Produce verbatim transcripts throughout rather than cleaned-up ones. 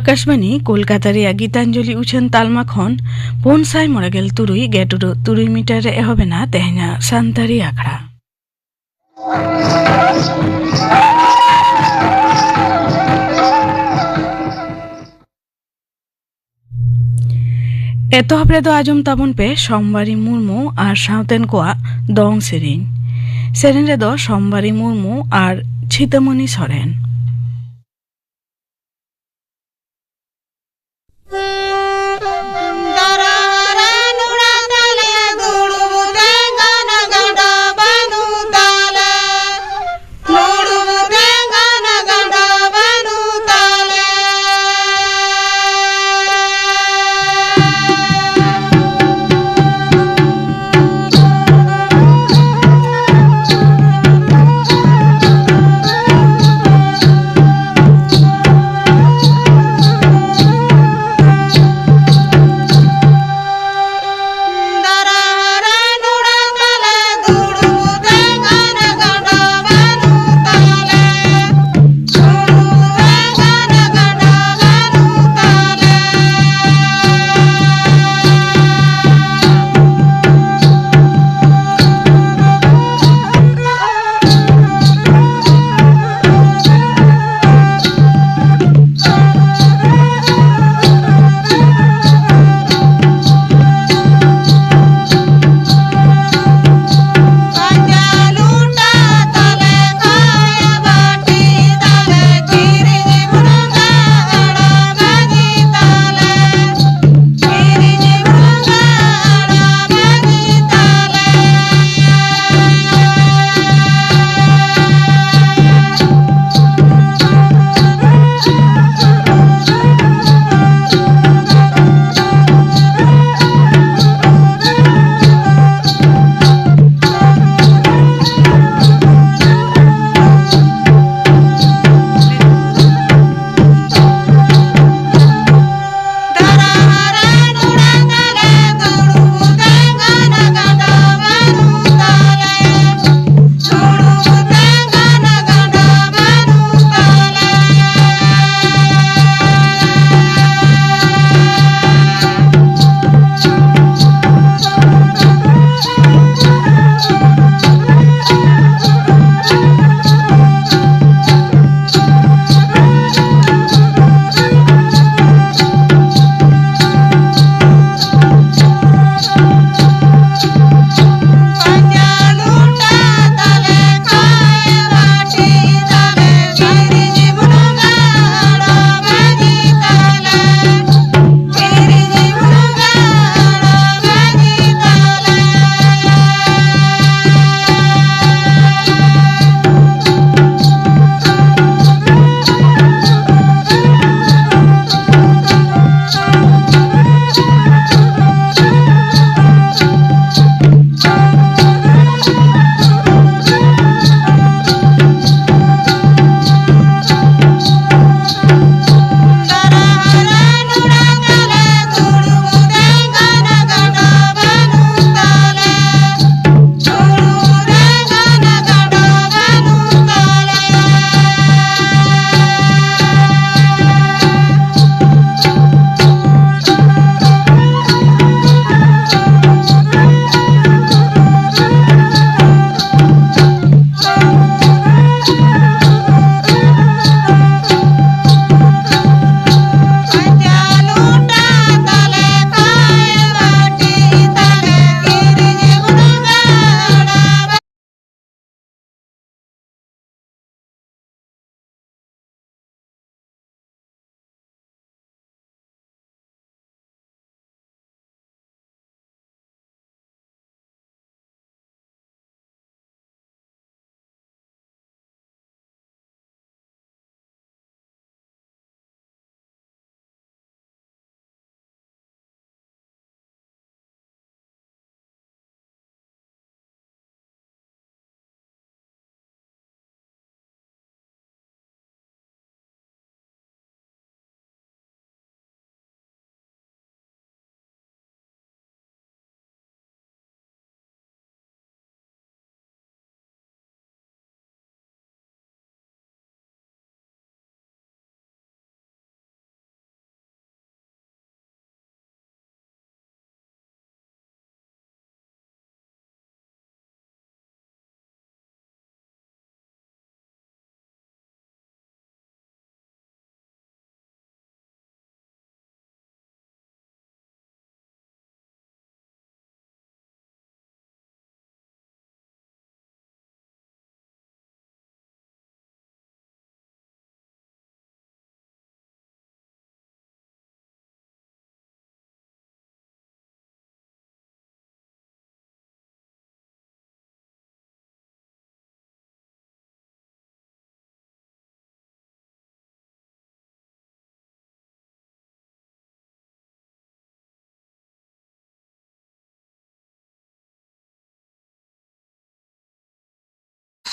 ᱟᱠᱟᱥᱵᱟᱱᱤ ᱠᱳᱞᱠᱟᱛᱟ ᱨᱮᱭᱟᱜ ᱜᱤᱛᱟᱧᱡᱚᱞᱤ ᱩᱪᱷᱟᱹᱱ ᱛᱟᱞᱢᱟ ᱠᱷᱚᱱ ᱯᱩᱱ ᱥᱟᱭ ᱢᱚᱬᱮ ᱜᱮᱞ ᱛᱩᱨᱩᱭ ᱜᱮᱞ ᱴᱩᱰᱟᱹᱜ ᱛᱩᱨᱩᱭ ᱢᱤᱴᱟᱨ ᱨᱮ ᱮᱦᱚᱵ ᱮᱱᱟ ᱛᱮᱦᱮᱧᱟᱜ ᱥᱟᱱᱛᱟᱲᱤ ᱟᱠᱷᱲᱟ᱾ ᱮᱛᱚᱦᱚᱵ ᱨᱮᱫᱚ ᱟᱸᱡᱚᱢ ᱛᱟᱵᱚᱱ ᱯᱮ ᱥᱳᱢᱵᱟᱨᱤ ᱢᱩᱨᱢᱩ ᱟᱨ ᱥᱟᱶᱛᱮᱱ ᱠᱚᱣᱟᱜ ᱫᱚᱝ ᱥᱮᱨᱮᱧ᱾ ᱥᱮᱨᱮᱧ ᱨᱮᱫᱚ ᱥᱳᱢᱵᱟᱨᱤ ᱢᱩᱨᱢᱩ ᱟᱨ ᱪᱷᱤᱛᱟᱹᱢᱚᱱᱤ ᱥᱚᱨᱮᱱ᱾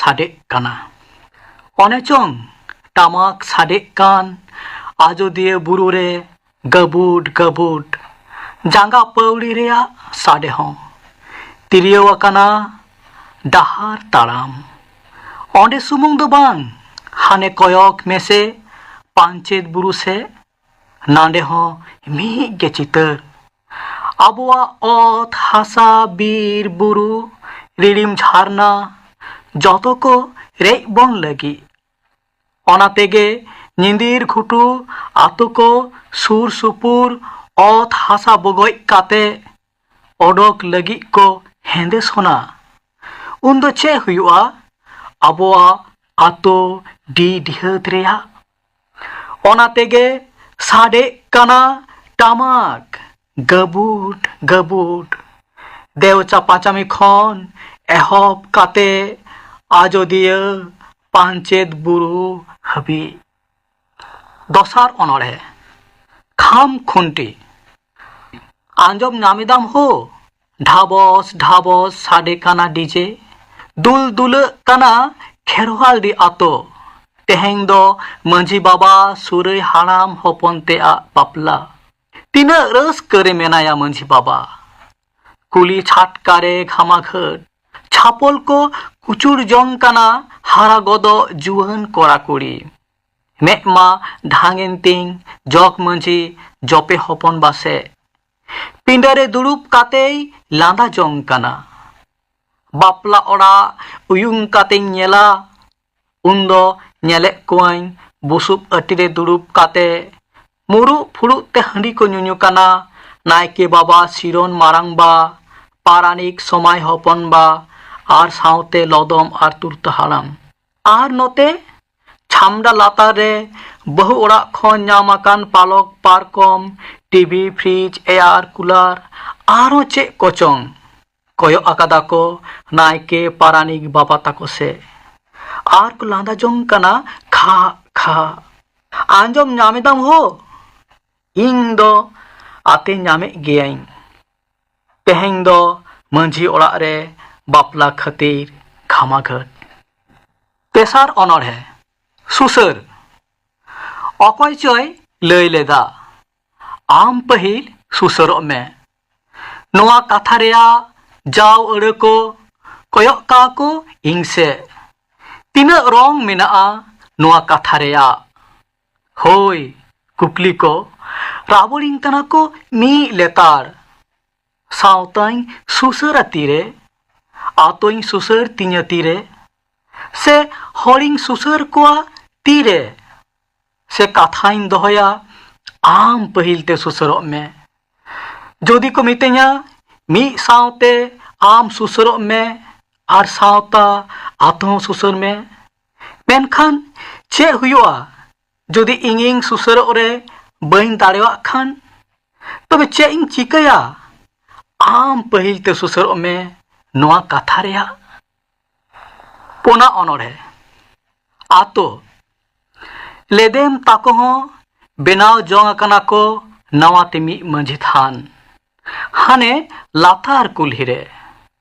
ᱥᱟᱰᱮᱜ ᱠᱟᱱᱟ᱾ ᱚᱱᱮ ᱪᱚᱝ ᱴᱟᱢᱟᱠ ᱥᱟᱰᱮᱜ ᱠᱟᱱ ᱟᱡᱚᱫᱤᱭᱟᱹ ᱵᱩᱨᱩ ᱨᱮ ᱜᱟᱹᱵᱩᱰ ᱜᱟᱹᱵᱩᱰ ᱡᱟᱸᱜᱟ ᱯᱟᱹᱣᱲᱤ ᱨᱮᱭᱟᱜ ᱥᱟᱰᱮ ᱦᱚᱸ ᱛᱤᱨᱭᱟᱹᱣ ᱟᱠᱟᱱᱟ ᱰᱟᱦᱟᱨ ᱛᱟᱲᱟᱢ᱾ ᱚᱸᱰᱮ ᱥᱩᱢᱩᱝ ᱫᱚ ᱵᱟᱝ, ᱦᱟᱱᱮ ᱠᱚᱭᱚᱜ ᱢᱮᱥᱮ ᱯᱟᱧᱪᱮᱛ ᱵᱩᱨᱩ ᱥᱮᱫ, ᱱᱟᱰᱮ ᱦᱚᱸ ᱢᱤᱫ ᱜᱮ ᱪᱤᱛᱟᱹᱨ᱾ ᱟᱵᱚᱣᱟᱜ ᱚᱛ ᱦᱟᱥᱟ, ᱵᱤᱨ ᱵᱩᱨᱩ, ᱨᱤᱲᱤᱢ ᱡᱷᱟᱨᱱᱟ, ᱡᱚᱛᱚ ᱠᱚ ᱨᱮᱡ ᱵᱚᱱ ᱞᱟᱹᱜᱤᱫ᱾ ᱚᱱᱟ ᱛᱮᱜᱮ ᱧᱤᱫᱤᱨ ᱜᱷᱩᱴᱩ ᱟᱛᱳ ᱠᱚ ᱥᱩᱨ ᱥᱩᱯᱩᱨ ᱚᱛ ᱦᱟᱥᱟ ᱵᱚᱜᱚᱡ ᱠᱟᱛᱮ ᱚᱰᱚᱠ ᱞᱟᱹᱜᱤᱫ ᱠᱚ ᱦᱮᱸᱫᱮ ᱥᱚᱱᱟ᱾ ᱩᱱᱫᱚ ᱪᱮᱫ ᱦᱩᱭᱩᱜᱼᱟ ᱟᱵᱚᱣᱟᱜ ᱟᱛᱳ ᱰᱤ ᱰᱤᱦᱟᱹᱛ ᱨᱮᱭᱟᱜ? ᱚᱱᱟ ᱛᱮᱜᱮ ᱥᱟᱰᱮᱜ ᱠᱟᱱᱟ ᱴᱟᱢᱟᱠ ᱜᱟᱹᱵᱩᱰ ᱜᱟᱹᱵᱩᱰ, ᱫᱮᱣ ᱪᱟᱯᱟᱪᱟᱢᱤ ᱠᱷᱚᱱ ᱮᱦᱚᱵ ᱠᱟᱛᱮ ᱟᱡᱚᱫᱤᱭᱟᱹ ᱯᱟᱧᱪᱮᱛ ᱵᱩᱨᱩ ᱦᱟᱹᱵᱤᱡ᱾ ᱫᱚᱥᱟᱨ ᱚᱱᱚᱬᱦᱮ, ᱠᱷᱟᱢ ᱠᱷᱩᱱᱴᱤ᱾ ᱟᱸᱡᱚᱢ ᱧᱟᱢᱮᱫᱟᱢ ᱦᱳ, ᱰᱷᱟᱵᱚᱥ ᱰᱷᱟᱵᱚᱥ ᱥᱟᱰᱮ ᱠᱟᱱᱟ ᱰᱤᱡᱮ, ᱫᱩᱞ ᱫᱩᱞᱟᱹᱜ ᱠᱟᱱᱟ ᱠᱷᱮᱨᱣᱟᱞᱰᱤ ᱟᱛᱳ᱾ ᱛᱮᱦᱮᱧ ᱫᱚ ᱢᱟᱹᱡᱷᱤ ᱵᱟᱵᱟ ᱥᱩᱨᱟᱹᱭ ᱦᱟᱲᱟᱢ ᱦᱚᱯᱚᱱ ᱛᱮ ᱟᱜ ᱵᱟᱯᱞᱟ᱾ ᱛᱤᱱᱟᱹᱜ ᱨᱟᱹᱥᱠᱟᱹ ᱨᱮ ᱢᱮᱱᱟᱭᱟ ᱢᱟᱹᱡᱷᱤ ᱵᱟᱵᱟ᱾ ᱠᱩᱞᱦᱤ ᱪᱷᱟᱴᱠᱟ ᱨᱮ ᱜᱷᱟᱢᱟᱜᱷᱟᱹᱴ ᱪᱷᱟᱯᱚᱞ ᱠᱚ ᱠᱩᱪᱩᱲ ᱡᱚᱝ ᱠᱟᱱᱟ ᱦᱟᱨᱟ ᱜᱚᱫᱚᱜ ᱡᱩᱣᱟᱹᱱ ᱠᱚᱲᱟ ᱠᱩᱲᱤ᱾ ᱢᱮᱫ ᱢᱟ ᱰᱷᱟᱝ ᱮᱱ ᱛᱤᱧ ᱡᱚᱜᱽ ᱢᱟᱹᱡᱷᱤ ᱡᱚᱯᱮ ᱦᱚᱯᱚᱱ ᱵᱟ ᱥᱮᱫ᱾ ᱯᱤᱸᱰᱟᱹ ᱨᱮ ᱫᱩᱲᱩᱵ ᱠᱟᱛᱮᱭ ᱞᱟᱸᱫᱟ ᱡᱚᱝ ᱠᱟᱱᱟ᱾ ᱵᱟᱯᱞᱟ ᱚᱲᱟᱜ ᱩᱭᱩᱝ ᱠᱟᱛᱮᱧ ᱧᱮᱞᱟ, ᱩᱱᱫᱚ ᱧᱮᱞᱮᱫ ᱠᱚᱣᱟᱹᱧ ᱵᱩᱥᱩᱵ ᱟᱹᱴᱤ ᱨᱮ ᱫᱩᱲᱩᱵ ᱠᱟᱛᱮ ᱢᱩᱲᱩᱜ ᱯᱷᱩᱲᱩᱜ ᱛᱮ ᱦᱟᱺᱰᱤ ᱠᱚ ᱧᱩᱧᱩ ᱠᱟᱱᱟ᱾ ᱱᱟᱭᱠᱮ ᱵᱟᱵᱟ, ᱥᱤᱨᱚᱱ ᱢᱟᱨᱟᱝ ᱵᱟ, ᱯᱟᱨᱟᱱᱤᱠ, ᱥᱚᱢᱟᱭ ᱦᱚᱯᱚᱱ ᱵᱟ, ᱟᱨ ᱥᱟᱶᱛᱮ ᱞᱚᱫᱚᱢ ᱟᱨ ᱛᱩᱨᱛᱟᱹ ᱦᱟᱲᱟᱢ᱾ ᱟᱨ ᱱᱚᱛᱮ ᱪᱷᱟᱢᱰᱟ ᱞᱟᱛᱟᱨ ᱨᱮ ᱵᱟᱹᱦᱩ ᱚᱲᱟᱜ ᱠᱷᱚᱱ ᱧᱟᱢ ᱟᱠᱟᱱ ᱯᱟᱞᱚᱠ, ᱯᱟᱨᱠᱚᱢ, ᱴᱤᱵᱷᱤ, ᱯᱷᱨᱤᱡᱽ, ᱮᱭᱟᱨ ᱠᱩᱞᱟᱨ, ᱟᱨᱦᱚᱸ ᱪᱮᱫ ᱠᱚᱪᱚᱝ᱾ ᱠᱚᱭᱚᱜ ᱟᱠᱟᱫᱟ ᱠᱚ ᱱᱟᱭᱠᱮ ᱯᱟᱨᱟᱱᱤᱠ ᱵᱟᱵᱟ ᱛᱟᱠᱚ ᱥᱮᱫ᱾ ᱟᱨ ᱠᱚ ᱞᱟᱸᱫᱟ ᱡᱚᱝ ᱠᱟᱱᱟ ᱠᱷᱟᱜ ᱠᱷᱟᱜ᱾ ᱟᱸᱡᱚᱢ ᱧᱟᱢᱮᱫᱟᱢ ᱦᱳ? ᱤᱧ ᱫᱚ ᱟᱛᱮ ᱧᱟᱢᱮᱫ ᱜᱮᱭᱟᱹᱧ᱾ ᱛᱮᱦᱮᱧ ᱫᱚ ᱢᱟᱹᱡᱷᱤ ᱚᱲᱟᱜ ᱨᱮ ᱵᱟᱯᱞᱟ ᱠᱷᱟᱹᱛᱤᱨ ᱜᱷᱟᱢᱟᱜᱷᱟᱹᱴ᱾ ᱛᱮᱥᱟᱨ ᱚᱱᱚᱬᱦᱮ, ᱥᱩᱥᱟᱹᱨ᱾ ᱚᱠᱚᱭ ᱪᱚᱭ ᱞᱟᱹᱭ ᱞᱮᱫᱟ, ᱟᱢ ᱯᱟᱹᱦᱤᱞ ᱥᱩᱥᱟᱹᱨᱚᱜ ᱢᱮ᱾ ᱱᱚᱣᱟ ᱠᱟᱛᱷᱟ ᱨᱮᱭᱟᱜ ᱡᱟᱣ ᱟᱹᱲᱟᱹ ᱠᱚ ᱠᱚᱭᱚᱜ ᱠᱟᱜ ᱠᱚ ᱤᱧ ᱥᱮᱫ᱾ ᱛᱤᱱᱟᱹᱜ ᱨᱚᱝ ᱢᱮᱱᱟᱜᱼᱟ ᱱᱚᱣᱟ ᱠᱟᱛᱷᱟ ᱨᱮᱭᱟᱜ? ᱦᱳᱭ, ᱠᱩᱠᱞᱤ ᱠᱚ ᱨᱟᱵᱚᱲᱤᱧ ᱠᱟᱱᱟ ᱠᱚ ᱢᱤᱫ ᱞᱮᱛᱟᱲ᱾ ᱥᱟᱶᱛᱟᱧ ᱥᱩᱥᱟᱹᱨᱟ ᱛᱤᱨᱮ? ᱟᱛᱳᱧ ᱥᱩᱥᱟᱹᱨ ᱛᱤᱧᱟᱹ ᱛᱤᱨᱮ? ᱥᱮ ᱦᱚᱲᱤᱧ ᱥᱩᱥᱟᱹᱨ ᱠᱚᱣᱟ ᱛᱤᱨᱮ? ᱥᱮ ᱠᱟᱛᱷᱟᱧ ᱫᱚᱦᱚᱭᱟ, ᱟᱢ ᱯᱟᱹᱦᱤᱞ ᱛᱮ ᱥᱩᱥᱟᱹᱨᱚᱜ ᱢᱮ? ᱡᱩᱫᱤ ᱠᱚ ᱢᱤᱛᱟᱹᱧᱟ, ᱢᱤᱫ ᱥᱟᱶᱛᱮ ᱟᱢ ᱥᱩᱥᱟᱹᱨᱚᱜ ᱢᱮ ᱟᱨ ᱥᱟᱶᱛᱟ, ᱟᱛᱳ ᱦᱚᱸ ᱥᱩᱥᱟᱹᱨ ᱢᱮ, ᱢᱮᱱᱠᱷᱟᱱ ᱪᱮᱫ ᱦᱩᱭᱩᱜᱼᱟ ᱡᱩᱫᱤ ᱤᱧᱤᱧ ᱥᱩᱥᱟᱹᱨᱚᱜ ᱨᱮ ᱵᱟᱹᱧ ᱫᱟᱲᱮᱭᱟᱜ ᱠᱷᱟᱱ? ᱛᱚᱵᱮ ᱪᱮᱫ ᱤᱧ ᱪᱤᱠᱟᱹᱭᱟ? ᱟᱢ ᱯᱟᱹᱦᱤᱞ ᱛᱮ ᱥᱩᱥᱟᱹᱨᱚᱜ ᱢᱮ ᱱᱚᱣᱟ ᱠᱟᱛᱷᱟ ᱨᱮᱭᱟᱜ᱾ ᱯᱩᱱᱟᱜ ᱚᱱᱚᱬᱦᱮ, ᱟᱛᱳ᱾ ᱞᱮᱫᱮᱢ ᱛᱟᱠᱚ ᱦᱚᱸ ᱵᱮᱱᱟᱣ ᱡᱚᱝ ᱟᱠᱟᱱᱟ ᱠᱚ ᱱᱟᱣᱟ ᱛᱮ ᱢᱤᱫ ᱢᱟᱹᱡᱷᱤ ᱛᱷᱟᱱ, ᱦᱟᱱᱮ ᱞᱟᱛᱟᱨ ᱠᱩᱞᱦᱤ ᱨᱮ᱾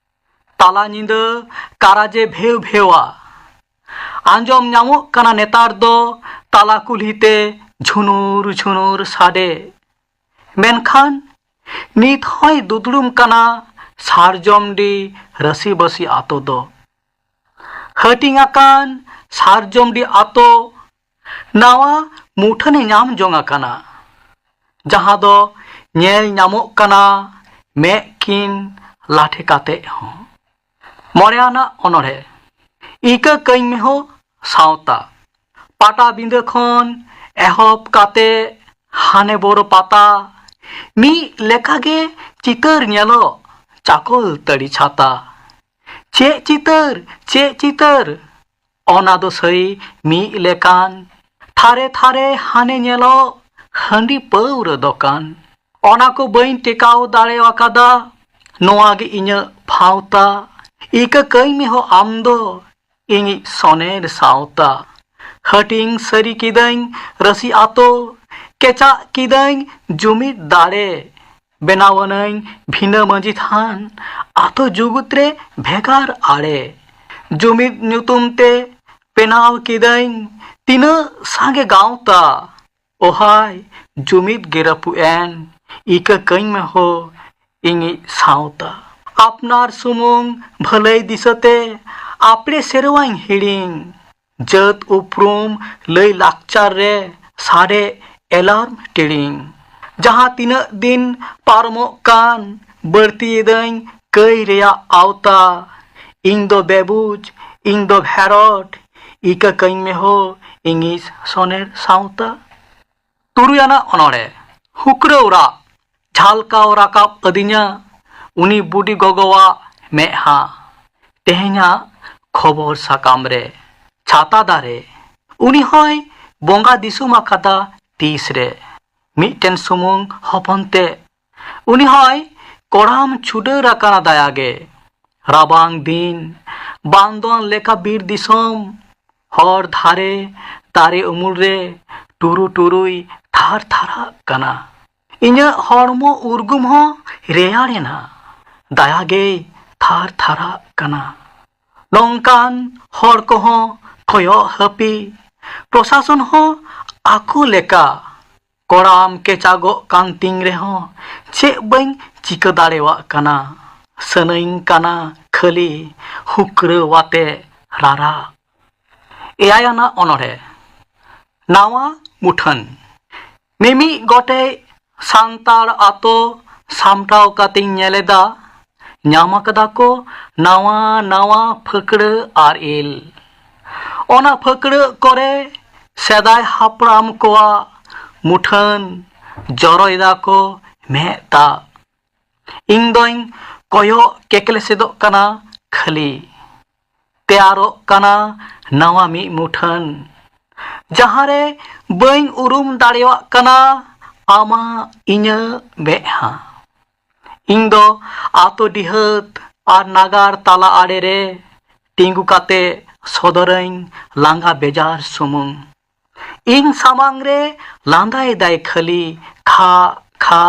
ᱛᱟᱞᱟ ᱧᱤᱫᱟᱹ ᱠᱟᱨᱟᱡᱮ ᱵᱷᱮᱣ ᱵᱷᱮᱣᱟ᱾ ᱟᱸᱡᱚᱢ ᱧᱟᱢᱚᱜ ᱠᱟᱱᱟ ᱱᱮᱛᱟᱨ ᱫᱚ ᱛᱟᱞᱟ ᱠᱩᱞᱦᱤ ᱛᱮ ᱡᱷᱩᱱᱩᱨ ᱡᱷᱩᱱᱩᱨ ᱥᱟᱰᱮ᱾ ᱢᱮᱱᱠᱷᱟᱱ ᱱᱤᱛ ᱦᱚᱸᱭ ᱫᱩᱫᱲᱩᱢ ᱠᱟᱱᱟ ᱥᱟᱨᱡᱚᱢᱰᱤ ᱨᱟᱹᱥᱤᱵᱟᱹᱥᱤ ᱟᱛᱳ ᱫᱚ᱾ ᱦᱟᱹᱴᱤᱧ ᱟᱠᱟᱱ ᱥᱟᱨᱡᱚᱢᱰᱤ ᱟᱛᱳ ᱱᱟᱣᱟ ᱢᱩᱴᱷᱟᱹᱱᱮ ᱧᱟᱢ ᱡᱚᱝ ᱟᱠᱟᱱᱟ, ᱡᱟᱦᱟᱸ ᱫᱚ ᱧᱮᱞ ᱧᱟᱢᱚᱜ ᱠᱟᱱᱟ ᱢᱮᱫ ᱠᱤᱱ ᱞᱟᱴᱷᱮ ᱠᱟᱛᱮ ᱦᱚᱸ᱾ ᱢᱚᱬᱮ ᱟᱱᱟᱜ ᱚᱱᱚᱬᱦᱮ, ᱤᱠᱟᱹ ᱠᱟᱹᱧ ᱢᱮ ᱦᱳ ᱥᱟᱶᱛᱟ᱾ ᱯᱟᱴᱟᱵᱤᱸᱫᱟᱹ ᱠᱷᱚᱱ ᱮᱦᱚᱵ ᱠᱟᱛᱮ ᱦᱟᱱᱮ ᱵᱚᱨᱚ ᱯᱟᱛᱟ, ᱢᱤᱫ ᱞᱮᱠᱟᱜᱮ ᱪᱤᱛᱟᱹᱨ ᱧᱮᱞᱚᱜ ᱪᱟᱠᱚᱞ ᱛᱟᱹᱲᱤ ᱪᱷᱟᱛᱟ᱾ ᱪᱮᱫ ᱪᱤᱛᱟᱹᱨ, ᱪᱮᱫ ᱪᱤᱛᱟᱹᱨ, ᱚᱱᱟ ᱫᱚ ᱥᱟᱹᱨᱤ ᱢᱤᱫ ᱞᱮᱠᱟᱱ᱾ ᱛᱷᱟᱨᱮ ᱛᱷᱟᱨᱮ ᱦᱟᱱᱮ ᱧᱮᱞᱚᱜ ᱦᱟᱺᱰᱤ ᱯᱟᱹᱣᱨᱟᱹ ᱫᱚᱠᱟᱱ᱾ ᱚᱱᱟ ᱠᱚ ᱵᱟᱹᱧ ᱴᱮᱠᱟᱣ ᱫᱟᱲᱮ ᱟᱠᱟᱫᱟ, ᱱᱚᱣᱟ ᱜᱮ ᱤᱧᱟᱹᱜ ᱵᱷᱟᱶᱛᱟ᱾ ᱤᱠᱟᱹ ᱠᱟᱹᱧ ᱢᱮ ᱦᱳ ᱟᱢ ᱫᱚ ᱤᱧᱤᱡ ᱥᱚᱱᱮᱨ ᱥᱟᱶᱛᱟ᱾ ᱦᱟᱹᱴᱤᱧ ᱥᱟᱹᱨᱤ ᱠᱤᱫᱟᱹᱧ ᱨᱟᱹᱥᱤ ᱟᱛᱳ, ᱠᱮᱪᱟᱜ ᱠᱤᱫᱟᱹᱧ ᱡᱩᱢᱤᱫ ᱫᱟᱲᱮ᱾ ᱵᱮᱱᱟᱣᱟᱱᱟᱹᱧ ᱵᱷᱤᱱᱟᱹ ᱢᱟᱹᱡᱷᱤ ᱛᱷᱟᱱ, ᱟᱛᱳ ᱡᱩᱜᱩᱫ ᱨᱮ ᱵᱷᱮᱜᱟᱨ ᱟᱲᱮ᱾ ᱡᱩᱢᱤᱫ ᱧᱩᱛᱩᱢ ᱛᱮ ᱵᱮᱱᱟᱣ ᱠᱤᱫᱟᱹᱧ ᱛᱤᱱᱟᱹᱜ ᱥᱟᱸᱜᱮ ᱜᱟᱶᱛᱟ, ᱚᱦᱟᱭ ᱡᱩᱢᱤᱫ ᱜᱮ ᱨᱟᱹᱯᱩᱫ ᱮᱱ, ᱤᱠᱟᱹ ᱠᱟᱹᱧ ᱢᱮ ᱦᱳ ᱤᱧᱤᱡ ᱥᱟᱶᱛᱟ᱾ ᱟᱯᱱᱟᱨ ᱥᱩᱢᱩᱝ ᱵᱷᱟᱹᱞᱟᱹᱭ ᱫᱤᱥᱟᱹᱛᱮ ᱟᱯᱲᱮ ᱥᱮᱨᱣᱟᱧ ᱦᱤᱲᱤᱧ, ᱡᱟᱹᱛ ᱩᱯᱨᱩᱢ ᱞᱟᱹᱭ ᱞᱟᱠᱪᱟᱨ ᱨᱮ ᱥᱟᱰᱮ ᱮᱞᱟᱨᱢ ᱴᱤᱲᱤᱝ᱾ ᱡᱟᱦᱟᱸ ᱛᱤᱱᱟᱹᱜ ᱫᱤᱱ ᱯᱟᱨᱚᱢᱚᱜ ᱠᱟᱱ, ᱵᱟᱹᱲᱛᱤᱭᱮᱫᱟᱹᱧ ᱠᱟᱹᱭ ᱨᱮᱭᱟᱜ ᱟᱣᱛᱟ᱾ ᱤᱧ ᱫᱚ ᱵᱮᱵᱩᱡ, ᱤᱧ ᱫᱚ ᱵᱷᱮᱨᱚᱰ, ᱤᱠᱟᱹ ᱠᱟᱹᱧ ᱢᱮ ᱦᱳ ᱤᱧᱤᱡ ᱥᱚᱱᱮᱨ ᱥᱟᱶᱛᱟ᱾ ᱛᱩᱨᱩᱭ ᱟᱱᱟᱜ ᱚᱱᱚᱬᱦᱮ, ᱦᱩᱠᱲᱟᱹᱣ ᱨᱟᱜ ᱡᱷᱟᱞᱠᱟᱣ ᱨᱟᱠᱟᱵ ᱟᱹᱫᱤᱧᱟ ᱩᱱᱤ ᱵᱩᱰᱤ ᱜᱚᱜᱚᱣᱟᱜ ᱢᱮᱫᱦᱟ᱾ ᱛᱮᱦᱮᱧᱟᱜ ᱠᱷᱚᱵᱚᱨ ᱥᱟᱠᱟᱢ ᱨᱮ ᱪᱷᱟᱛᱟ ᱫᱟᱨᱮ, ᱩᱱᱤ ᱦᱚᱸᱭ ᱵᱚᱸᱜᱟ ᱫᱤᱥᱚᱢ ᱟᱠᱟᱫᱟ ᱛᱤᱥ ᱨᱮ᱾ ᱢᱤᱫᱴᱮᱱ ᱥᱩᱢᱩᱝ ᱦᱚᱯᱚᱱ ᱛᱮ ᱩᱱᱤ ᱦᱚᱸᱭ ᱠᱚᱲᱟᱢ ᱪᱷᱩᱰᱟᱹᱨ ᱟᱠᱟᱱᱟ ᱫᱟᱭᱟ ᱜᱮ᱾ ᱨᱟᱵᱟᱝ ᱫᱤᱱ ᱵᱟᱱᱫᱚᱱ ᱞᱮᱠᱟ ᱵᱤᱨ ᱫᱤᱥᱚᱢ, ᱦᱚᱨ ᱫᱷᱟᱨᱮ ᱫᱟᱨᱮ ᱩᱢᱩᱞ ᱨᱮ ᱴᱩᱨᱩ ᱴᱩᱨᱩᱭ ᱛᱷᱟᱨ ᱛᱷᱟᱨᱟᱜ ᱠᱟᱱᱟ᱾ ᱤᱧᱟᱹᱜ ᱦᱚᱲᱢᱚ ᱩᱨᱜᱩᱢ ᱦᱚᱸ ᱨᱮᱭᱟᱲ ᱮᱱᱟ, ᱫᱟᱭᱟ ᱜᱮᱭ ᱛᱷᱟᱨ ᱛᱷᱟᱨᱟᱜ ᱠᱟᱱᱟ᱾ ᱱᱚᱝᱠᱟᱱ ᱦᱚᱲ ᱠᱚᱦᱚᱸ ᱠᱚᱭᱚᱜ ᱦᱟᱹᱯᱤ, ᱯᱨᱚᱥᱟᱥᱚᱱ ᱦᱚᱸ ᱟᱠᱚ ᱞᱮᱠᱟ᱾ ᱠᱚᱲᱟᱢ ᱠᱮᱪᱟᱜᱚᱜ ᱠᱟᱱ ᱛᱤᱧ ᱨᱮᱦᱚᱸ ᱪᱮᱫ ᱵᱟᱹᱧ ᱪᱤᱠᱟᱹ ᱫᱟᱲᱮᱣᱟᱜ ᱠᱟᱱᱟ᱾ ᱥᱟᱱᱟᱧ ᱠᱟᱱᱟ ᱠᱷᱟᱹᱞᱤ ᱦᱩᱠᱨᱟᱹᱣ ᱟᱛᱮ ᱨᱟᱨᱟᱜ᱾ ᱮᱭᱟᱭ ᱟᱱᱟᱜ ᱚᱱᱚᱬᱦᱮ, ᱱᱟᱣᱟ ᱢᱩᱴᱷᱟᱹᱱ᱾ ᱢᱤᱢᱤᱫ ᱜᱚᱴᱮᱡ ᱥᱟᱱᱛᱟᱲ ᱟᱛᱳ ᱥᱟᱢᱴᱟᱣ ᱠᱟᱛᱮᱧ ᱧᱮᱞ ᱮᱫᱟ, ᱧᱟᱢ ᱟᱠᱟᱫᱟ ᱠᱚ ᱱᱟᱣᱟ ᱱᱟᱣᱟ ᱯᱷᱟᱹᱠᱲᱟᱹ ᱟᱨ ᱤᱞ᱾ ᱚᱱᱟ ᱯᱷᱟᱹᱠᱲᱟᱹ ᱠᱚᱨᱮ ᱥᱮᱫᱟᱭ ᱦᱟᱯᱲᱟᱢ ᱠᱚᱣᱟᱜ ᱢᱩᱴᱷᱟᱹᱱ ᱡᱚᱨᱚᱭ ᱫᱟᱠᱚ ᱢᱮᱫ ᱫᱟᱜ᱾ ᱤᱧ ᱫᱚᱧ ᱠᱚᱭᱚᱜ ᱠᱮᱠᱞᱮᱥᱮᱫᱚᱜ ᱠᱟᱱᱟ ᱠᱷᱟᱹᱞᱤ᱾ ᱛᱮᱭᱟᱨᱚᱜ ᱠᱟᱱᱟ ᱱᱟᱣᱟ ᱢᱤᱫ ᱢᱩᱴᱷᱟᱹᱱ, ᱡᱟᱦᱟᱸ ᱨᱮ ᱵᱟᱹᱧ ᱩᱨᱩᱢ ᱫᱟᱲᱮᱭᱟᱜ ᱠᱟᱱᱟ ᱟᱢᱟᱜ ᱤᱧᱟᱹᱜ ᱢᱮᱫᱦᱟ᱾ ᱤᱧ ᱫᱚ ᱟᱛᱳ ᱰᱤᱦᱟᱹᱛ ᱟᱨ ᱱᱟᱜᱟᱨ ᱛᱟᱞᱟ ᱟᱲᱮ ᱨᱮ ᱛᱤᱸᱜᱩ ᱠᱟᱛᱮ ᱥᱚᱫᱚᱨᱟᱹᱧ ᱞᱟᱸᱜᱟ ᱵᱮᱡᱟᱨ ᱥᱩᱢᱩᱝ᱾ ᱤᱧ ᱥᱟᱢᱟᱝ ᱨᱮ ᱞᱟᱸᱫᱟᱭᱮᱫᱟᱭ ᱠᱷᱟᱹᱞᱤ ᱠᱷᱟ ᱠᱷᱟ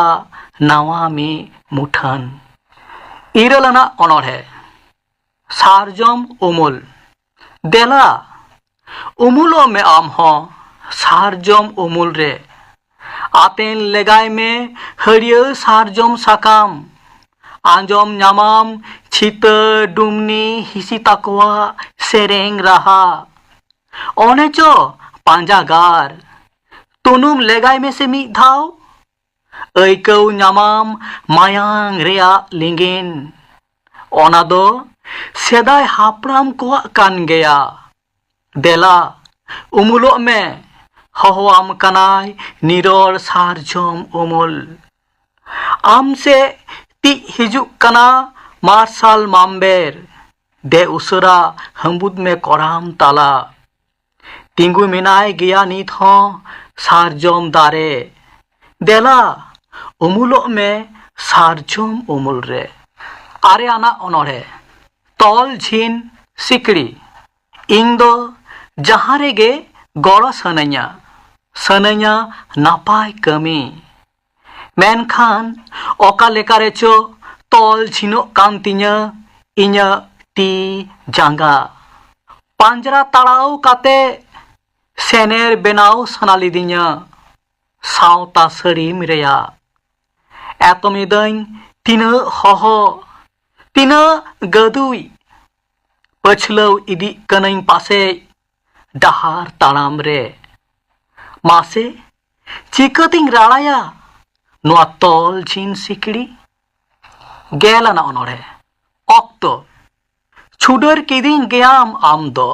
ᱱᱟᱣᱟ ᱢᱤᱫ ᱢᱩᱴᱷᱟᱹᱱ᱾ ᱤᱨᱟᱹᱞ ᱟᱱᱟᱜ ᱚᱱᱚᱬᱦᱮ, ᱥᱟᱨᱡᱚᱢ ᱩᱢᱩᱞ᱾ ᱫᱮᱞᱟ, ᱩᱢᱩᱞᱚᱜ ᱢᱮ ᱟᱢ ᱦᱚᱸ ᱥᱟᱨᱡᱚᱢ ᱩᱢᱩᱞ ᱨᱮ᱾ ᱟᱛᱮᱱ ᱞᱮᱜᱟᱭ ᱢᱮ ᱦᱟᱹᱨᱭᱟᱹᱲ ᱥᱟᱨᱡᱚᱢ ᱥᱟᱠᱟᱢ᱾ ᱟᱸᱡᱚᱢ ᱧᱟᱢᱟᱢ ᱪᱷᱤᱛᱟᱹ ᱰᱩᱢᱱᱤ ᱦᱤᱸᱥᱤ ᱛᱟᱠᱚᱣᱟᱜ ᱥᱮᱨᱮᱧ ᱨᱟᱦᱟ᱾ ᱚᱱᱮ ᱪᱚ ᱯᱟᱸᱡᱟᱜᱟᱨ ᱛᱩᱱᱩᱢ ᱞᱮᱜᱟᱭ ᱢᱮᱥᱮ ᱢᱤᱫ ᱫᱷᱟᱣ᱾ ᱟᱹᱭᱠᱟᱹᱣ ᱧᱟᱢᱟᱢ ᱢᱟᱭᱟᱝ ᱨᱮᱭᱟᱜ ᱞᱤᱸᱜᱤᱱ᱾ ᱚᱱᱟ ᱫᱚ ᱥᱮᱫᱟᱭ ᱦᱟᱯᱲᱟᱢ ᱠᱚᱣᱟᱜ ᱠᱟᱱ ᱜᱮᱭᱟ᱾ ᱫᱮᱞᱟ, ᱩᱢᱩᱞᱚᱜ ᱢᱮ, ᱦᱚᱦᱚᱣᱟᱢ ᱠᱟᱱᱟᱭ ᱱᱤᱨᱚᱲ ᱥᱟᱨᱡᱚᱢ ᱩᱢᱩᱞ᱾ ᱟᱢ ᱥᱮᱫ ᱛᱤᱡ ᱦᱤᱡᱩᱜ ᱠᱟᱱᱟ ᱢᱟᱨᱥᱟᱞ ᱢᱟᱢᱵᱮᱨ᱾ ᱫᱮ ᱩᱥᱟᱹᱨᱟ ᱦᱟᱹᱢᱵᱩᱫ ᱢᱮ ᱠᱚᱲᱟᱢ ᱛᱟᱞᱟ᱾ ᱛᱤᱸᱜᱩ ᱢᱮᱱᱟᱭ ᱜᱮᱭᱟ ᱱᱤᱛ ᱦᱚᱸ ᱥᱟᱨᱡᱚᱢ ᱫᱟᱨᱮ᱾ ᱫᱮᱞᱟ, ᱩᱢᱩᱞᱚᱜ ᱢᱮ ᱥᱟᱨᱡᱚᱢ ᱩᱢᱩᱞ ᱨᱮ᱾ ᱟᱨᱮ ᱟᱱᱟᱜ ᱚᱱᱚᱬᱦᱮ, ᱛᱚᱞ ᱡᱷᱤᱱ ᱥᱤᱠᱲᱤ᱾ ᱤᱧ ᱫᱚ ᱡᱟᱦᱟᱸ ᱨᱮᱜᱮ ᱜᱚᱲᱚ ᱥᱟᱱᱟᱧᱟ, ᱥᱟᱱᱟᱧᱟ ᱱᱟᱯᱟᱭ ᱠᱟᱹᱢᱤ᱾ ᱢᱮᱱᱠᱷᱟᱱ ᱚᱠᱟ ᱞᱮᱠᱟ ᱨᱮᱪᱚ ᱛᱚᱞ ᱡᱷᱤᱱᱚᱜ ᱠᱟᱱ ᱛᱤᱧᱟᱹ ᱤᱧᱟᱹᱜ ᱛᱤ ᱡᱟᱸᱜᱟ᱾ ᱯᱟᱸᱡᱽᱨᱟ ᱛᱟᱲᱟᱣ ᱠᱟᱛᱮ ᱥᱮᱱᱮᱨ ᱵᱮᱱᱟᱣ ᱥᱟᱱᱟ ᱞᱤᱫᱤᱧᱟ ᱥᱟᱶᱛᱟ ᱥᱟᱹᱲᱤᱢ ᱨᱮᱭᱟᱜ᱾ ᱮᱛᱚᱢ ᱮᱫᱟᱹᱧ ᱛᱤᱱᱟᱹᱜ ᱦᱚᱦᱚ, ᱛᱤᱱᱟᱹᱜ ᱜᱟᱹᱫᱩᱭ᱾ ᱯᱟᱹᱪᱷᱞᱟᱹᱣ ᱤᱫᱤᱜ ᱠᱟᱹᱱᱟᱹᱧ ᱯᱟᱥᱮᱡ ᱰᱟᱦᱟᱨ ᱛᱟᱲᱟᱢ ᱨᱮ᱾ ᱢᱟᱥᱮ, ᱪᱤᱠᱟᱹᱛᱤᱧ ᱨᱟᱲᱟᱭᱟ ᱱᱚᱣᱟ ᱛᱚᱞ ᱡᱷᱤᱱ ᱥᱤᱠᱲᱤ? ᱜᱮᱞ ᱟᱱᱟᱜ ᱚᱱᱚᱬᱦᱮ, ᱚᱠᱛᱚ᱾ ᱪᱷᱩᱰᱟᱹᱨ ᱠᱤᱫᱤᱧ ᱜᱮᱭᱟᱢ ᱟᱢ ᱫᱚ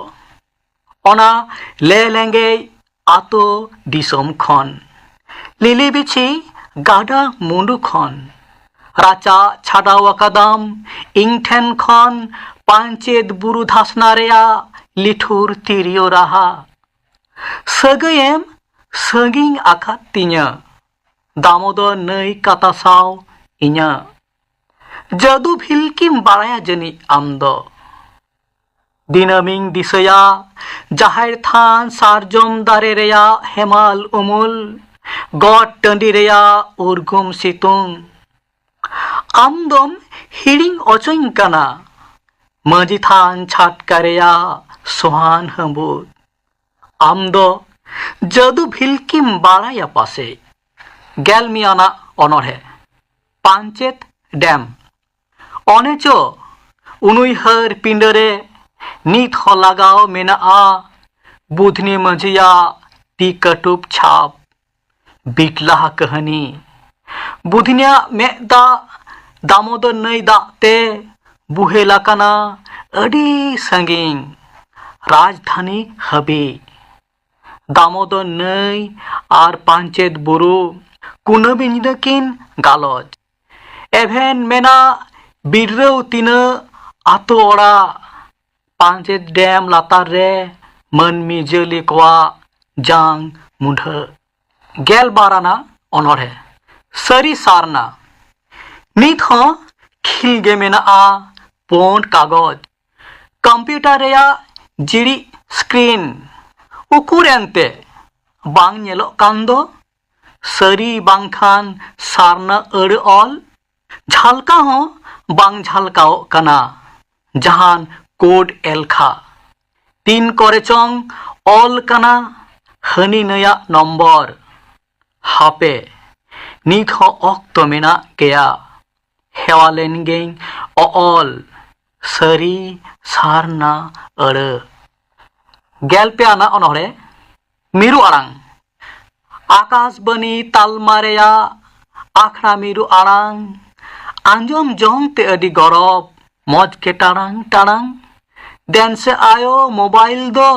ᱚᱱᱟ ᱞᱮ ᱞᱮᱸᱜᱮᱡ ᱟᱛᱳ ᱫᱤᱥᱚᱢ ᱠᱷᱚᱱ᱾ ᱞᱤᱞᱤ ᱵᱤᱪᱷᱤ ᱜᱟᱰᱟ ᱢᱩᱸᱰᱩ ᱠᱷᱚᱱ᱾ ᱨᱟᱪᱟ ᱪᱷᱟᱰᱟᱣ ᱟᱠᱟᱫᱟᱢ ᱤᱧ ᱴᱷᱮᱱ ᱠᱷᱚᱱ ᱯᱟᱧᱪᱮᱛ ᱵᱩᱨᱩ ᱫᱷᱟᱥᱱᱟ ᱨᱮᱭᱟᱜ ᱞᱤᱴᱷᱩᱨ ᱛᱤᱨᱭᱳ ᱨᱟᱦᱟ᱾ ᱥᱟᱹᱜᱟᱹᱭᱮᱢ ᱥᱟᱺᱜᱤᱧ ᱟᱠᱟᱫ ᱛᱤᱧᱟᱹ ᱫᱟᱢᱳᱫᱚᱨ ᱱᱟᱹᱭ ᱠᱟᱛᱟ ᱥᱟᱶ ᱤᱧᱟᱹᱜ᱾ ᱡᱟᱹᱫᱩ ᱵᱷᱤᱞᱠᱤᱢ ᱵᱟᱲᱟᱭᱟ ᱡᱟᱹᱱᱤᱡ ᱟᱢ ᱫᱚ᱾ ᱫᱤᱱᱟᱹᱢᱤᱧ ᱫᱤᱥᱟᱹᱭᱟ ᱡᱟᱦᱮᱨ ᱛᱷᱟᱱ ᱥᱟᱨᱡᱚᱢ ᱫᱟᱨᱮ ᱨᱮᱭᱟᱜ ᱦᱮᱢᱟᱞ ᱩᱢᱩᱞ, ᱜᱚᱴ ᱴᱟᱺᱰᱤ ᱨᱮᱭᱟᱜ ᱩᱨᱜᱩᱢ ᱥᱤᱛᱩᱝ᱾ ᱟᱢ ᱫᱚᱢ ᱦᱤᱲᱤᱧ ᱚᱪᱚᱧ ᱠᱟᱱᱟ ᱢᱟᱹᱡᱷᱤ ᱛᱷᱟᱱ ᱪᱷᱟᱴᱠᱟ ᱨᱮᱭᱟᱜ ᱥᱚᱦᱟᱱ ᱦᱟᱹᱢᱵᱩᱫ᱾ ᱟᱢ ᱫᱚ ᱡᱟᱹᱫᱩ ᱵᱷᱤᱞᱠᱤᱢ ᱵᱟᱲᱟᱭᱟ ᱯᱟᱥᱮᱡ᱾ ᱜᱮᱞ ᱢᱤᱫ ᱟᱱᱟᱜ ᱚᱱᱚᱬᱦᱮ, ᱯᱟᱧᱪᱮᱛ ᱰᱮᱢ᱾ ᱚᱱᱮ ᱪᱚ ᱩᱱᱩᱭᱦᱟᱹᱨ ᱯᱤᱸᱰᱟᱹ ᱨᱮ ᱱᱤᱛ ᱦᱚᱸ ᱞᱟᱜᱟᱣ ᱢᱮᱱᱟᱜᱼᱟ ᱵᱩᱫᱷᱱᱤ ᱢᱟᱹᱡᱷᱤᱭᱟᱜ ᱛᱤ ᱠᱟᱹᱴᱩᱵ ᱪᱷᱟᱯ᱾ ᱵᱤᱴᱞᱟᱦᱟ ᱠᱟᱹᱦᱱᱤ᱾ ᱵᱩᱫᱷᱱᱤᱭᱟᱜ ᱢᱮᱫ ᱫᱟᱜ ᱫᱟᱢᱳᱫᱚᱨ ᱱᱟᱹᱭ ᱫᱟᱜ ᱛᱮ ᱵᱩᱦᱮᱞ ᱟᱠᱟᱱᱟ ᱟᱹᱰᱤ ᱥᱟᱺᱜᱤᱧ ᱨᱟᱡᱽᱫᱷᱟᱱᱤ ᱦᱟᱹᱵᱤᱡ᱾ ᱫᱟᱢᱳᱫᱚᱨ ᱱᱟᱹᱭ ᱟᱨ ᱯᱟᱧᱪᱮᱛ ᱵᱩᱨᱩ ᱠᱩᱱᱟᱹᱢᱤ ᱧᱤᱫᱟᱹ ᱠᱤᱱ ᱜᱟᱞᱚᱪ᱾ ᱮᱵᱷᱮᱱ ᱢᱮᱱᱟᱜ ᱵᱤᱰᱨᱟᱹᱣ ᱛᱤᱱᱟᱹᱜ ᱟᱛᱳ ᱚᱲᱟᱜ ᱯᱟᱧᱪᱮᱛ ᱰᱮᱢ ᱞᱟᱛᱟᱨ ᱨᱮ ᱢᱟᱹᱱᱢᱤ ᱡᱤᱭᱟᱹᱞᱤ ᱠᱚᱣᱟᱜ ᱡᱟᱝ ᱢᱩᱰᱷᱟᱹ᱾ ᱜᱮᱞ ᱵᱟᱨ ᱟᱱᱟᱜ ᱚᱱᱚᱬᱦᱮ, ᱥᱟᱹᱨᱤ ᱥᱟᱨᱱᱟ᱾ ᱱᱤᱛ ᱦᱚᱸ ᱠᱷᱤᱞ ᱜᱮ ᱢᱮᱱᱟᱜᱼᱟ ᱯᱳᱸᱰ ᱠᱟᱜᱚᱡᱽ᱾ ᱠᱚᱢᱯᱤᱭᱩᱴᱟᱨ ᱨᱮᱭᱟᱜ ᱡᱤᱲᱤᱡ ᱥᱠᱨᱤᱱ ᱩᱠᱩᱨ ᱮᱱᱛᱮ ᱵᱟᱝ ᱧᱮᱞᱚᱜ ᱠᱟᱱ ᱫᱚ? ᱥᱟᱹᱨᱤ ᱵᱟᱝᱠᱷᱟᱱ ᱥᱟᱨᱱᱟ ᱟᱹᱲᱟᱹ ᱚᱞ ᱡᱷᱟᱞᱠᱟ ᱦᱚᱸ ᱵᱟᱝ ᱡᱷᱟᱞᱠᱟᱣᱚᱜ ᱠᱟᱱᱟ ᱡᱟᱦᱟᱱ ᱠᱳᱰ ᱮᱞᱠᱷᱟ᱾ ᱛᱤᱱ ᱠᱚᱨᱮ ᱪᱚᱝ ᱚᱞ ᱠᱟᱱᱟ ᱦᱟᱹᱱᱤ ᱱᱟᱹᱭᱟᱜ ᱱᱚᱢᱵᱚᱨ᱾ ᱦᱟᱯᱮ, ᱱᱤᱛ ᱦᱚᱸ ᱚᱠᱛᱚ ᱢᱮᱱᱟᱜ ᱜᱮᱭᱟ᱾ ᱦᱮᱣᱟ ᱞᱮᱱ ᱜᱮᱧ ᱚᱚᱞ ᱥᱟᱹᱨᱤ ᱥᱟᱨᱱᱟ ᱟᱹᱲᱟᱹ᱾ ᱜᱮᱞ ᱯᱮ ᱟᱱᱟᱜ ᱚᱱᱚᱬᱦᱮ, ᱢᱤᱨᱩ ᱟᱲᱟᱝ᱾ ᱟᱠᱟᱥᱵᱟᱱᱤ ᱛᱟᱞᱢᱟ ᱨᱮᱭᱟᱜ ᱟᱠᱷᱲᱟ ᱢᱤᱨᱩ ᱟᱲᱟᱝ ᱟᱸᱡᱚᱢ ᱡᱚᱝ ᱛᱮ ᱟᱹᱰᱤ ᱜᱚᱨᱚᱵ᱾ ᱢᱚᱡᱽ ᱜᱮ ᱴᱟᱲᱟᱝ ᱴᱟᱲᱟᱝ᱾ ᱫᱮᱱ ᱥᱮ ᱟᱭᱳ ᱢᱳᱵᱟᱭᱤᱞ ᱫᱚ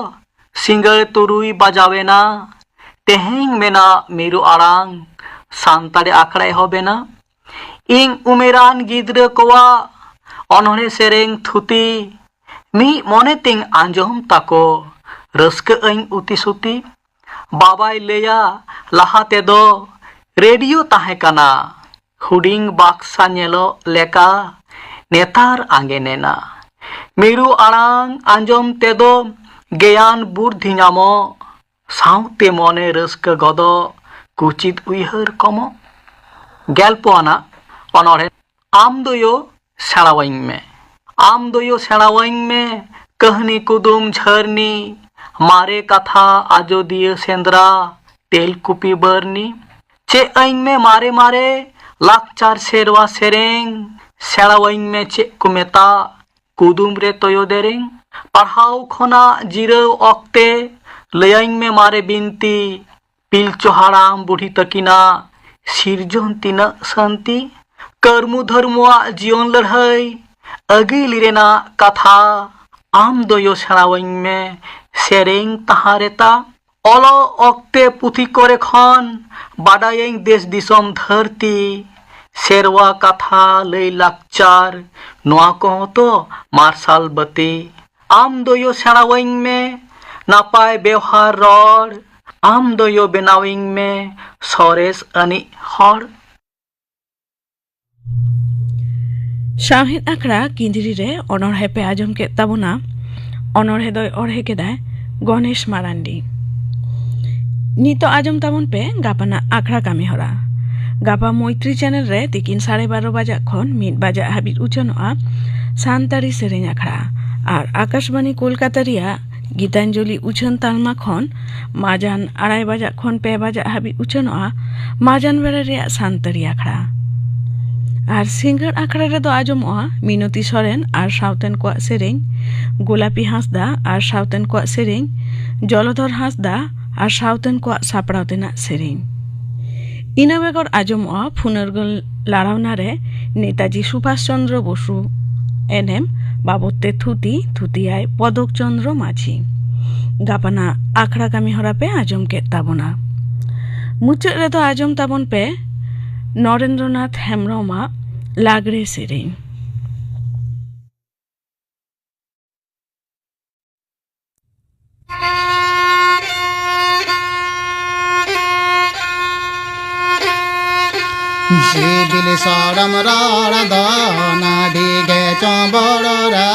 ᱥᱤᱸᱜᱟᱹᱲ ᱛᱩᱨᱩᱭ ᱵᱟᱡᱟᱣᱮᱱᱟ᱾ ᱛᱮᱦᱮᱧ ᱢᱮᱱᱟᱜ ᱢᱤᱨᱩ ᱟᱲᱟᱝ ᱥᱟᱱᱛᱟᱲᱤ ᱟᱠᱷᱲᱟ ᱮᱦᱚᱵᱮᱱᱟ᱾ ᱤᱧ ᱩᱢᱮᱨᱟᱱ ᱜᱤᱫᱽᱨᱟᱹ ᱠᱚᱣᱟᱜ ᱚᱱᱚᱬᱦᱮ ᱥᱮᱨᱮᱧ ᱛᱷᱩᱛᱤ ᱢᱤᱫ ᱢᱚᱱᱮ ᱛᱤᱧ ᱟᱸᱡᱚᱢ ᱛᱟᱠᱚ, ᱨᱟᱹᱥᱠᱟᱹᱜ ᱟᱹᱧ ᱩᱛᱤ ᱥᱩᱛᱤ᱾ ᱵᱟᱵᱟᱭ ᱞᱟᱹᱭᱟ, ᱞᱟᱦᱟ ᱛᱮᱫᱚ ᱨᱮᱰᱤᱭᱳ ᱛᱟᱦᱮᱸ ᱠᱟᱱᱟ, ᱦᱩᱰᱤᱧ ᱵᱟᱠᱥᱟ ᱧᱮᱞᱚᱜ ᱞᱮᱠᱟ, ᱱᱮᱛᱟᱨ ᱟᱸᱜᱮᱱᱮᱱᱟ᱾ ᱢᱤᱨᱩ ᱟᱲᱟᱝ ᱟᱸᱡᱚᱢ ᱛᱮᱫᱚ ᱜᱮᱭᱟᱱ ᱵᱩᱨᱫᱷᱤ ᱧᱟᱢᱚᱜ, ᱥᱟᱶᱛᱮ ᱢᱚᱱᱮ ᱨᱟᱹᱥᱠᱟᱹ ᱜᱚᱫᱚᱜ, ᱠᱩᱪᱤᱛ ᱩᱭᱦᱟᱹᱨ ᱠᱚᱢᱚᱜ᱾ ᱜᱮᱞ ᱯᱩᱱ ᱟᱱᱟᱜ ᱚᱱᱚᱬᱦᱮ, ᱟᱢ ᱫᱚᱭᱳ ᱥᱮᱬᱟᱣᱟᱹᱧ ᱢᱮ᱾ ᱟᱢ ᱫᱚᱭᱳ ᱥᱮᱬᱟᱣᱟᱹᱧ ᱢᱮ, ᱠᱟᱹᱦᱱᱤ ᱠᱩᱫᱩᱢ ᱡᱷᱟᱹᱨᱱᱤ, ᱢᱟᱨᱮ ᱠᱟᱛᱷᱟ ᱟᱡᱚᱫᱤᱭᱟᱹ ᱥᱮᱸᱫᱽᱨᱟ, ᱛᱮᱞᱠᱩᱯᱤ ᱵᱟᱹᱨᱱᱤ᱾ ᱪᱮᱫ ᱟᱹᱧ ᱢᱮ ᱢᱟᱨᱮ ᱢᱟᱨᱮ ᱞᱟᱠᱪᱟᱨ ᱥᱮᱨᱣᱟ ᱥᱮᱨᱮᱧ, ᱥᱮᱬᱟᱣᱟᱹᱧ ᱢᱮ ᱪᱮᱫ ᱠᱚ ᱢᱮᱛᱟᱜ ᱠᱩᱫᱩᱢ ᱨᱮ ᱛᱚᱭᱚ ᱫᱮᱨᱮᱧ᱾ ᱯᱟᱲᱦᱟᱣ ᱠᱷᱚᱱᱟᱜ ᱡᱤᱨᱟᱹᱣ ᱚᱠᱛᱮ ᱞᱟᱹᱭᱟᱹᱧ ᱢᱮ ᱢᱟᱨᱮ ᱵᱤᱱᱛᱤ, ᱯᱤᱞᱪᱩ ᱦᱟᱲᱟᱢ ᱵᱩᱰᱷᱤ ᱛᱟᱹᱠᱤᱱᱟᱜ ᱥᱤᱨᱡᱚᱱ ᱛᱤᱱᱟᱹᱜ ᱥᱟᱱᱛᱤ᱾ ᱠᱟᱹᱨᱢᱩ ᱫᱷᱟᱹᱨᱢᱩᱣᱟᱜ ᱡᱤᱭᱚᱱ ᱞᱟᱹᱲᱦᱟᱹᱭ, ᱟᱹᱜᱤᱞ ᱨᱮᱱᱟᱜ ᱠᱟᱛᱷᱟ ᱟᱢ ᱫᱚᱭᱳ ᱥᱮᱬᱟᱣᱟᱹᱧ ᱢᱮ ᱥᱮᱨᱮᱧ ᱛᱟᱦᱟᱸ ᱨᱮᱛᱟ᱾ ᱚᱞᱚᱜ ᱚᱠᱛᱮ ᱯᱩᱛᱷᱤ ᱠᱚᱨᱮ ᱠᱷᱚᱱ ᱵᱟᱰᱟᱭᱟᱹᱧ ᱫᱮᱥ ᱫᱤᱥᱚᱢ ᱫᱷᱟᱹᱨᱛᱤ, ᱥᱮᱨᱣᱟ ᱠᱟᱛᱷᱟ ᱞᱟᱹᱭ ᱞᱟᱠᱪᱟᱨ ᱱᱚᱣᱟ ᱠᱚᱦᱚᱸ ᱛᱚ ᱢᱟᱨᱥᱟᱞ ᱵᱟᱹᱛᱤ᱾ ᱟᱢ ᱫᱚᱭᱳ ᱥᱮᱬᱟᱣᱟᱹᱧ ᱢᱮ ᱱᱟᱯᱟᱭ ᱵᱮᱣᱦᱟᱨ ᱨᱚᱲ, ᱟᱢ ᱫᱚᱭᱳ ᱵᱮᱱᱟᱣᱤᱧ ᱢᱮ ᱥᱚᱨᱮᱥ ᱟᱹᱱᱤᱡ ᱦᱚᱲ᱾ ᱥᱟᱶᱦᱮᱫ ᱟᱠᱷᱲᱟ ᱠᱤᱸᱫᱽᱨᱤ ᱨᱮ ᱚᱱᱚᱬᱦᱮ ᱯᱮ ᱟᱸᱡᱚᱢ ᱠᱮᱫ ᱛᱟᱵᱚᱱᱟ᱾ ᱚᱱᱚᱬᱦᱮ ᱫᱚᱭ ᱚᱬᱦᱮ ᱠᱮᱫᱟᱭ ᱜᱚᱱᱮᱥ ᱢᱟᱨᱟᱱᱰᱤ᱾ ᱱᱤᱛᱚᱜ ᱟᱸᱡᱚᱢ ᱛᱟᱵᱚᱱ ᱯᱮ ᱜᱟᱯᱟᱱᱟᱜ ᱟᱠᱷᱲᱟ ᱠᱟᱹᱢᱤ ᱦᱚᱨᱟ᱾ ᱜᱟᱯᱟ ᱢᱳᱭᱛᱨᱤ ᱪᱮᱱᱮᱞ ᱨᱮ ᱛᱤᱠᱤᱱ ᱥᱟᱲᱮ ᱵᱟᱨᱚ ᱵᱟᱡᱟᱜ ᱠᱷᱚᱱ ᱢᱤᱫ ᱵᱟᱡᱟᱜ ᱦᱟᱹᱵᱤᱡ ᱩᱪᱷᱟᱹᱱᱚᱜᱼᱟ ᱥᱟᱱᱛᱟᱲᱤ ᱥᱮᱨᱮᱧ ᱟᱠᱷᱲᱟ᱾ ᱟᱨ ᱟᱠᱟᱥᱵᱟᱱᱤ ᱠᱳᱞᱠᱟᱛᱟ ᱨᱮᱭᱟᱜ ᱜᱤᱛᱟᱧᱡᱚᱞᱤ ᱩᱪᱷᱟᱹᱱ ᱛᱟᱞᱢᱟ ᱠᱷᱚᱱ ᱢᱟᱡᱟᱱ ᱟᱲᱟᱭ ᱵᱟᱡᱟᱜ ᱠᱷᱚᱱ ᱯᱮ ᱵᱟᱡᱟᱜ ᱦᱟᱹᱵᱤᱡ ᱩᱪᱷᱟᱹᱱᱚᱜᱼᱟ ᱢᱟᱡᱟᱱ ᱵᱮᱲᱟ ᱨᱮᱭᱟᱜ ᱥᱟᱱᱛᱟᱲᱤ ᱟᱠᱷᱲᱟ᱾ ᱟᱨ ᱥᱤᱸᱜᱟᱹᱲ ᱟᱠᱷᱲᱟ ᱨᱮᱫᱚ ᱟᱸᱡᱚᱢᱚᱜᱼᱟ ᱢᱤᱱᱚᱛᱤ ᱥᱚᱨᱮᱱ ᱟᱨ ᱥᱟᱶᱛᱮᱱ ᱠᱚᱣᱟᱜ ᱥᱮᱨᱮᱧ, ᱜᱳᱞᱟᱯᱤ ᱦᱟᱸᱥᱫᱟ ᱟᱨ ᱥᱟᱶᱛᱮᱱ ᱠᱚᱣᱟᱜ ᱥᱮᱨᱮᱧ, ᱡᱚᱞᱚᱫᱷᱚᱨ ᱦᱟᱸᱥᱫᱟ ᱟᱨ ᱥᱟᱶᱛᱮᱱ ᱠᱚᱣᱟᱜ ᱥᱟᱯᱲᱟᱣ ᱛᱮᱱᱟᱜ ᱥᱮᱨᱮᱧ᱾ ᱤᱱᱟᱹ ᱵᱮᱜᱚᱨ ᱟᱸᱡᱚᱢᱚᱜᱼᱟ ᱯᱷᱩᱱᱟᱹᱨᱜᱟᱹᱞ ᱞᱟᱲᱟᱣᱱᱟ ᱨᱮ ᱱᱮᱛᱟᱡᱤ ᱥᱩᱵᱷᱟᱥ ᱪᱚᱱᱫᱨᱚ ᱵᱚᱥᱩ ᱮᱱᱮᱢ ᱵᱟᱵᱚᱫ ᱛᱮ ᱛᱷᱩᱛᱤ, ᱛᱷᱩᱛᱤᱭᱟᱭ ᱯᱚᱫᱚᱠ ᱪᱚᱱᱫᱨᱚ ᱢᱟᱹᱡᱷᱤ᱾ ᱜᱟᱯᱟᱱᱟᱜ ᱟᱠᱷᱲᱟ ᱠᱟᱹᱢᱤ ᱦᱚᱨᱟ ᱯᱮ ᱟᱸᱡᱚᱢ ᱠᱮᱫ ᱛᱟᱵᱚᱱᱟ᱾ ᱢᱩᱪᱟᱹᱫ ᱨᱮᱫᱚ ᱟᱸᱡᱚᱢ ᱛᱟᱵᱚᱱ ᱯᱮ ᱱᱚᱨᱮᱱᱫᱨᱚᱱᱟᱛᱷ ᱦᱮᱢᱵᱽᱨᱚᱢᱟᱜ ᱞᱟᱜᱽᱲᱮ ᱥᱮᱨᱮᱧ᱾ ᱥᱤᱵᱤᱞ ᱥᱚᱲᱚᱢ ᱨᱚᱲ ᱫᱚ ᱱᱟᱹᱰᱤ ᱜᱮ ᱪᱚᱸᱵᱚᱲ ᱨᱮ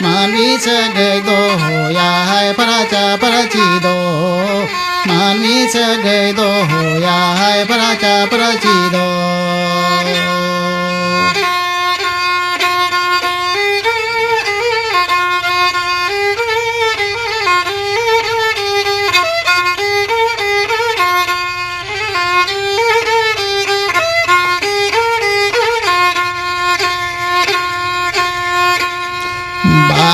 ᱢᱟᱹᱱᱢᱤ ᱥᱟᱹᱜᱟᱹᱭ ᱫᱚᱦᱚᱭᱟᱭ ᱯᱷᱟᱨᱪᱟ ᱯᱷᱟᱹᱨᱪᱤ ᱫᱚ᱾ ᱢᱟᱹᱱᱢᱤ ᱥᱟᱹᱜᱟᱹᱭ ᱫᱚᱦᱚᱭᱟᱭ ᱯᱷᱟᱨᱪᱟ ᱯᱷᱟᱹᱨᱪᱤ ᱫᱚ᱾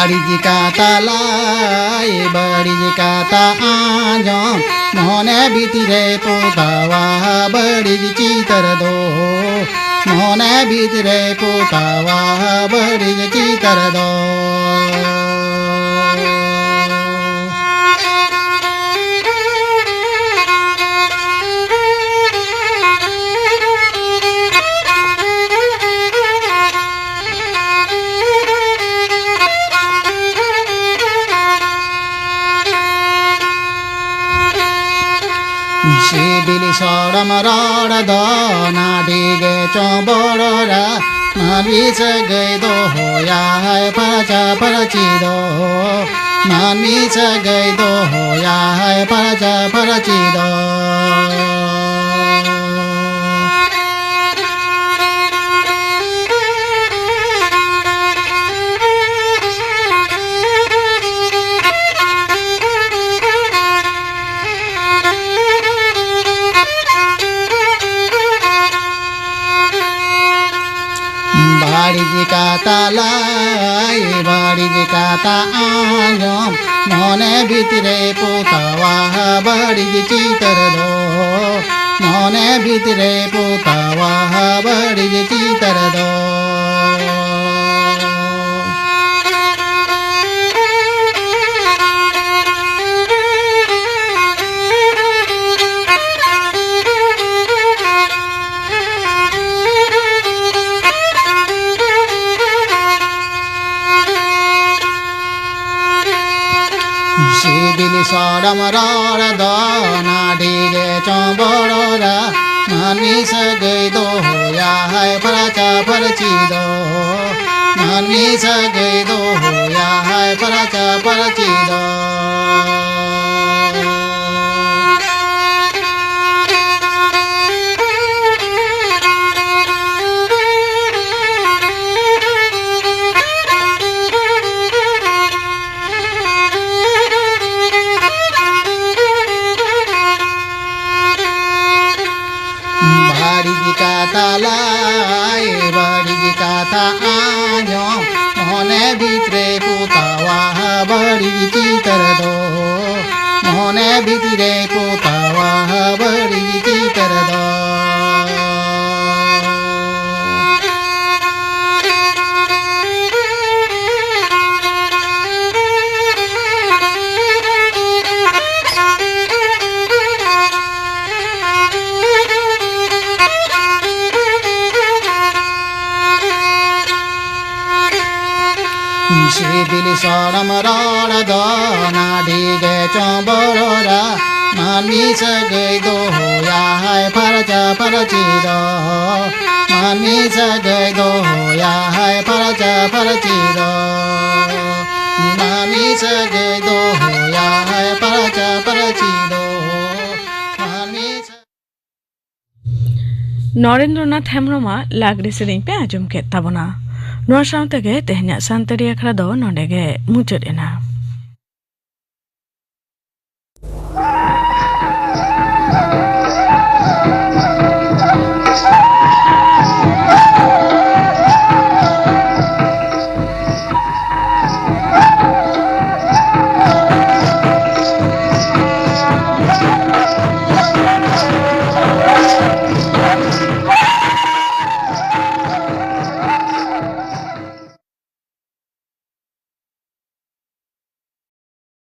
ᱵᱟᱹᱲᱤᱡ ᱠᱟᱛᱷᱟ ᱞᱟᱹᱭ, ᱵᱟᱹᱲᱤᱡ ᱠᱟᱛᱷᱟ ᱟᱸᱡᱚᱢ, ᱢᱚᱱᱮ ᱵᱷᱤᱛᱨᱤ ᱨᱮ ᱯᱚᱛᱟᱣᱟ ᱵᱟᱹᱲᱤᱡ ᱪᱤᱛᱟᱹᱨ ᱫᱚ, ᱢᱚᱱᱮ ᱵᱷᱤᱛᱨᱤ ᱨᱮ ᱯᱚᱛᱟᱣᱟ ᱵᱟᱹᱲᱤᱡ ᱪᱤᱛᱟᱹᱨ ᱫᱚ᱾ ᱥᱤᱵᱤᱞ ᱥᱚᱲᱚᱢ ᱨᱚᱲ ᱫᱚ ᱱᱟᱹᱰᱤ ᱜᱮ ᱪᱚᱢᱵᱚᱲ ᱨᱟ᱾ ᱢᱟᱹᱱᱢᱤ ᱥᱟᱹᱜᱟᱹᱭ ᱫᱚᱦᱚᱭᱟᱭ ᱯᱷᱟᱨᱪᱟ ᱯᱷᱟᱹᱨᱪᱤ ᱫᱚ, ᱢᱟᱹᱱᱢᱤ ᱥᱟᱹᱜᱟᱹᱭ ᱫᱚᱦᱚᱭᱟᱭ ᱯᱷᱟᱨᱪᱟ ᱯᱷᱟᱹᱨᱪᱤ ᱫᱚ᱾ ᱵᱟᱹᱲᱤᱡ ᱠᱟᱛᱷᱟ ᱞᱟᱹᱭ, ᱵᱟᱹᱲᱤᱡ ᱠᱟᱛᱷᱟ ᱟᱸᱡᱚᱢ, ᱢᱚᱱᱮ ᱵᱷᱤᱛᱨᱤ ᱨᱮ ᱯᱚᱛᱟᱣᱟ ᱵᱟᱹᱲᱤᱡ ᱪᱤᱛᱟᱹᱨ ᱫᱚ, ᱢᱚᱱᱮ ᱵᱷᱤᱛᱨᱤ ᱨᱮ ᱯᱚᱛᱟᱣᱟ ᱵᱟᱹᱲᱤᱡ ᱪᱤᱛᱟᱹᱨ ᱫᱚ᱾ ᱥᱤᱵᱤᱞ ᱥᱚᱲᱚᱢ ᱨᱚᱲ ᱫᱚ ᱱᱟᱹᱰᱤ ᱜᱮ ᱪᱚᱢᱵᱚᱲ ᱨᱟ᱾ ᱢᱟᱹᱱᱢᱤ ᱥᱟᱹᱜᱟᱹᱭ ᱫᱚᱦᱚᱭᱟᱭ ᱯᱷᱟᱨᱪᱟ ᱯᱷᱟᱹᱨᱪᱤ ᱫᱚ, ᱢᱟᱹᱱᱢᱤ ᱥᱟᱹᱜᱟᱹᱭ ᱫᱚᱦᱚᱭᱟᱭ ᱯᱷᱟᱨᱪᱟ ᱯᱷᱟᱹᱨᱪᱤ ᱫᱚ᱾ ᱵᱟᱹᱲᱤᱡ ᱠᱟᱛᱷᱟ ᱞᱟᱹᱭ, ᱵᱟᱹᱲᱤᱡ ᱠᱟᱛᱷᱟ ᱟᱸᱡᱚᱢ, ᱢᱚᱱᱮ ᱵᱷᱤᱛᱨᱤ ᱨᱮ ᱯᱚᱛᱟᱣ᱾ ᱵᱟᱹᱲᱤᱡ ᱪᱤᱛᱟᱹᱨ ᱫᱚ ᱢᱚᱱᱮ ᱵᱷᱤᱛᱤᱨ ᱨᱮ ᱯᱚᱛᱟᱣᱟ, ᱵᱟᱹᱲᱤᱡ ᱪᱤᱛᱟᱹᱨ ᱫᱚ᱾ ᱥᱤᱵᱤᱞ ᱥᱚᱲᱚᱢ ᱨᱚᱲ ᱫᱚ ᱱᱟᱹᱰᱤ ᱜᱮ ᱪᱚᱢᱵᱚᱲᱚᱨᱟ᱾ ᱢᱟᱹᱱᱢᱤ ᱥᱟᱹᱜᱟᱹᱭ ᱫᱚᱦᱚᱭᱟᱭ ᱯᱷᱟᱨᱪᱟ ᱯᱷᱟᱹᱨᱪᱤ ᱫᱚ᱾ ᱢᱟᱹᱱᱢᱤ ᱥᱟᱹᱜᱟᱹᱭ ᱫᱚᱦᱚᱭᱟᱭ ᱯᱷᱟᱨᱪᱟ ᱯᱷᱟᱹᱨᱪᱤ ᱫᱚ᱾ ᱢᱟᱹᱱᱢᱤ ᱥᱟᱹᱜᱟᱹᱭ ᱫᱚᱦᱚᱭᱟᱭ ᱯᱷᱟᱨᱪᱟ ᱯᱷᱟᱹᱨᱪᱤ ᱫᱚ᱾ ᱢᱟᱹᱱᱢᱤ ᱥᱟᱹᱜᱟᱹᱭ ᱱᱚᱨᱮᱱᱫᱨᱚᱱᱟᱛᱷ ᱦᱮᱢᱵᱽᱨᱚᱢᱟᱜ ᱞᱟᱜᱽᱲᱮ ᱥᱮᱨᱮᱧ ᱯᱮ ᱟᱸᱡᱚᱢ ᱠᱮᱫ ᱛᱟᱵᱚᱱᱟ᱾ ᱱᱚᱣᱟ ᱥᱟᱶ ᱛᱮᱜᱮ ᱛᱮᱦᱮᱧᱟᱜ ᱥᱟᱱᱛᱟᱲᱤ ᱟᱠᱷᱲᱟ ᱫᱚ ᱱᱚᱰᱮ ᱜᱮ ᱢᱩᱪᱟᱹᱫ ᱮᱱᱟ᱾